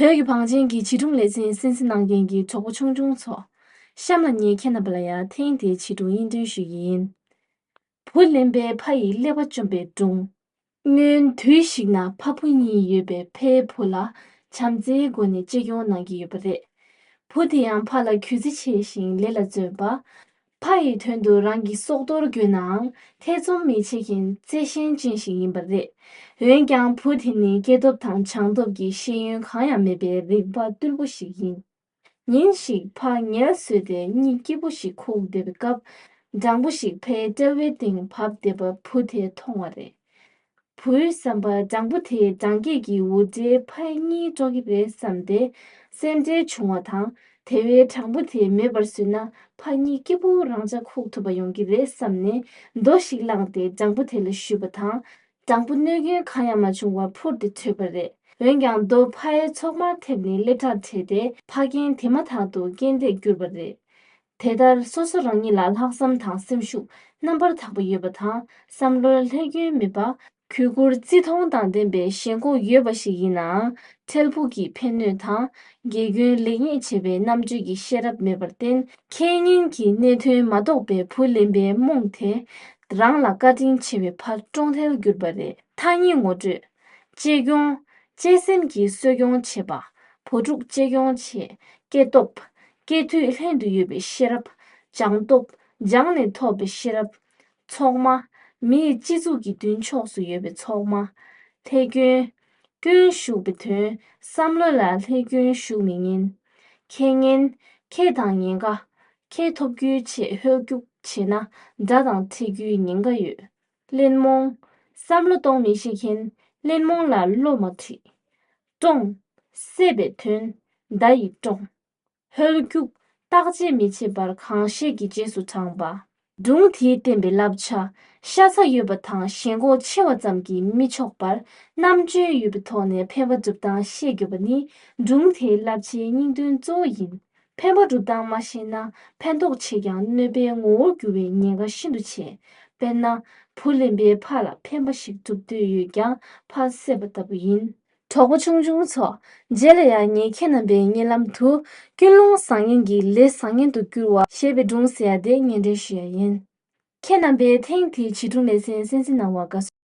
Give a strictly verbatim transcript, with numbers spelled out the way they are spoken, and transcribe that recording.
བོད་ཀྱི་བང་ཆེན་གྱི་བྱིས་སྒྲུང་ལེ་ཚན་གསན་གཟིགས་གནང་མཁན་གྱི་གྲོགས་པོ་ཆུང་ཆུང་ཚོ། གཤམ་ལ་ངས་ཁྱེད་རྣམ་པ་ལ་ཡང་ཐེངས་འདིའི་བྱིས་སྒྲུང་སྙིང་འདོན་ཞུ་གི་ཡིན། བུ་གླེན་པའི་ཕ་ཡི་ཀླད་པ་བཅོམ་པའི་སྒྲུང་། སྔོན་དུས་ཤིག་ན་ཕ་བུ་གཉིས་ཡོད་པའི་ཕའི་བུ་ལ་བྱམས་བརྩེའི་སྒོ་ནས་གཅེས་སྐྱོང་གནང་གི་ཡོད་པ་རེད། བུ་དེ་ཡང་ཕ་ལ་གུས་བརྩི་ཆེ་ཞིང་ལས་ལ་འཛོན་པ། ཕ་ཡི་དོན་དུ་རང་གི་སྲོག་ཐོག་དགོས་ནའང་ཐེ་ཚོམ་མི་བྱེད་མཁན་བརྩེ་ཞེན་ཅན་ཞིག་ཡིན་པ་རེད། འོན་ཀྱང་བུ་དེ་ནི་སྐྱེ་སྟོབས་དང་སྦྱངས་སྟོབས་ཀྱི་ཤེས་ཡོན་གང་ཡང་མེད་པའི་རིག་པ་རྟུལ་པོ་ཞིག་ཡིན། ཉིན་ཞིག་ཕ་ངལ་གསོས་ཏེ་གཉིད་སྐྱིད་པོ་ཞིག་ཁུག་བསྡད་པའི་སྐབས། སྦྲང་བུ་ཞིག་ཕའི་དཔྲལ་བའི་སྟེང་བབས་བསྡད་པ་བུ་དེས་མཐོང་བ་རེད། བུའི་བསམ་པར་སྦྲང་བུ་དེས་སྦྲང་སྐད་ཀྱི་འུར་སྒྲས་ཕའི་གཉིད་དཀྲོག་གི་རེད་བསམ་སྟེ། སེམས་ཁྲལ་བྱུང་བ་དང་། དེ་བས་སྦྲང་བུ་དེས་མེད་པར་བཟོས་ན་ཕ་གཉིད་སྐྱིད་པོ་རང་འཇགས་ཁུག་ཐུབ་པ་ཡོང་གི་རེད་བསམ་ནས་རྡོ་ཞིག་བླངས་ཏེ་སྦྲང་བུ་དེ་ལ་གཞུས་པ་དང་། སྦྲང་བུ་གནོད་སྐྱོན་གང་ཡང་མ་བྱུང་བར་འཕུར་ཏེ་བྲོས་པ་རེད། འོན་ཀྱང་རྡོ་ཕའི་མཚོག་མར་ཐེབས་ནས་ཀླད་ཁྲག་བྲལ་ཏེ་ཕ་རྒན་དེ་མ་ཐག་ཏུ་རྐྱེན་འདས་གྱུར་པ་རེད། དེ་ལྟར་སོ་སོ་རང་ཉིད་ལ་ལྷག་བསམ་དང་སེམས་ཤུགས་རྣམ་པར་དག་པ་ཡོད་པ་དང་བསམ་བློར་ལྷད་སྐྱོན་མེད་པ། གུས་བཀུར་བརྩི་མཐོང་དང་ལྡན་པའི་ཞེན་ཁོག་ཡོད་པ་ཞིག་ཡིན་ནའང་འཕྲལ་ཕུགས་ཀྱི་ཕན་གནོད་དང་དགེ་སྐྱོན་ལེགས་ཉེས་འབྱེད་པའི་རྣམ་དཔྱོད་ཀྱི་ཤེས་རབ་མེད་པར་བརྟེན་ཁེ་ཉེན་གྱི་གནད་དོན་མ་རྟོགས་པའི་བུ་གླེན་པའི་རྨོངས་དེ་རང་ལ་བཀའ་དྲིན་ཆེ་བའི་ཕར་བཀྲོངས་ཐལ་གྱུར་པ་རེད། ཐ་སྙད་ངོ་སྤྲོད། གཅེས་སྐྱོང་། གཅེས་སེམས་ཀྱིས་གསོ་སྐྱོང་བྱེད་པ། བུ་ཕྲུག་གཅེས་སྐྱོང་བྱེད། སྐྱེ་སྟོབས། སྐྱེ་དུས་ལྷན་དུ་ཡོད་པའི་ཤེས་རབ། སྦྱངས་སྟོབས། སྦྱངས་ནས་ཐོབ་པའི་ཤེས་རབ། ཚོགས་མ། མིའི་སྤྱི་གཙུག་གི་མདུན་ཕྱོགས་སུ་ཡོད་པའི་ཚོགས་མ། ལྷད་སྐྱོན། སྐྱོན་ཞུགས་པའི་དོན། བསམ་བློ་ལ་ལྷད་སྐྱོན་ཞུགས་མི་ཉན། ཁེ་ཉེན། ཁེ་དང་ཉེན་ཁ། ཁེ་ཐོབ་རྒྱུའི་ཆེད་ཧོལ་རྒྱུག་བྱས་ན་དགྲ་དང་འཕྲད་རྒྱུའི་ཉེན་ཁ་ཡོད། གླེན་རྨོངས། བསམ་བློ་གཏོང་མི་ཤེས་མཁན། གླེན་རྨོངས་ལ་བློ་མ་ཁྲིད། བཀྲོངས། བསད་པའི་དོན། མདའ་ཡིས་བཀྲོངས། ཧོལ་རྒྱུག། བརྟག་དཔྱད་མི་བྱེད་པར་གང་ཤེས་ཀྱི་རྗེས་སུ་འབྲངས་པ། སྒྲུང་དེས་བསྟན་པའི་བསླབ་བྱ། ཤ་ཚ་ཡོད་པ་དང་ཞེན་ཁོག་ཆེ་བ་ཙམ་གྱིས་མི་ཆོག་པར། རྣམ་དཔྱོད་ཡོད་པའི་ཐོག་ནས་ཕན་པ་སྒྲུབ་སྟངས་ཤེས་དགོས་པ་ནི་སྒྲུང་དེའི་བསླབ་བྱའི་སྙིང་དོན་གཙོ་བོ་ཡིན། ཕན་པ་སྒྲུབ་སྟངས་མ་ཤེས་ན་ཕན་ཐོགས་ཆེ་ཀྱང་གནོད་པའི་ངོ་བོར་འགྱུར་བའི་ཉེན་ཁ་ཤིན་ཏུ་ཆེ། དཔེར་ན། བུ་གླེན་པའི་ཕ་ལ་ཕན་པ་ཞིག་སྒྲུབ་འདོད་ཡོད་ཀྱང་ཕ་བསད་པ་ལྟ་བུ་ཡིན། གྲོགས་པོ་ཆུང་ཆུང་ཚོ། རྗེས་ལ་ཡང་ངས་ཁྱེད་རྣམ་པའི་སྙན་ལམ་དུ། ཀུན་སློང་བཟང་ངན་གྱིས་ལས་བཟང་ངན་དུ་འགྱུར་བ་ཞེས་པའི་སྒྲུང་ཟེར་ཡ་དེ་སྙན་སྒྲོན་ཞུ་ཡ་ཡིན། ཁྱེད་རྣམ་པས་ཐེངས་འདིའི་བྱིས་སྒྲུང་ལེ་ཚན་གསན་གཟིགས་གནང་བར་དགའ་བསུ།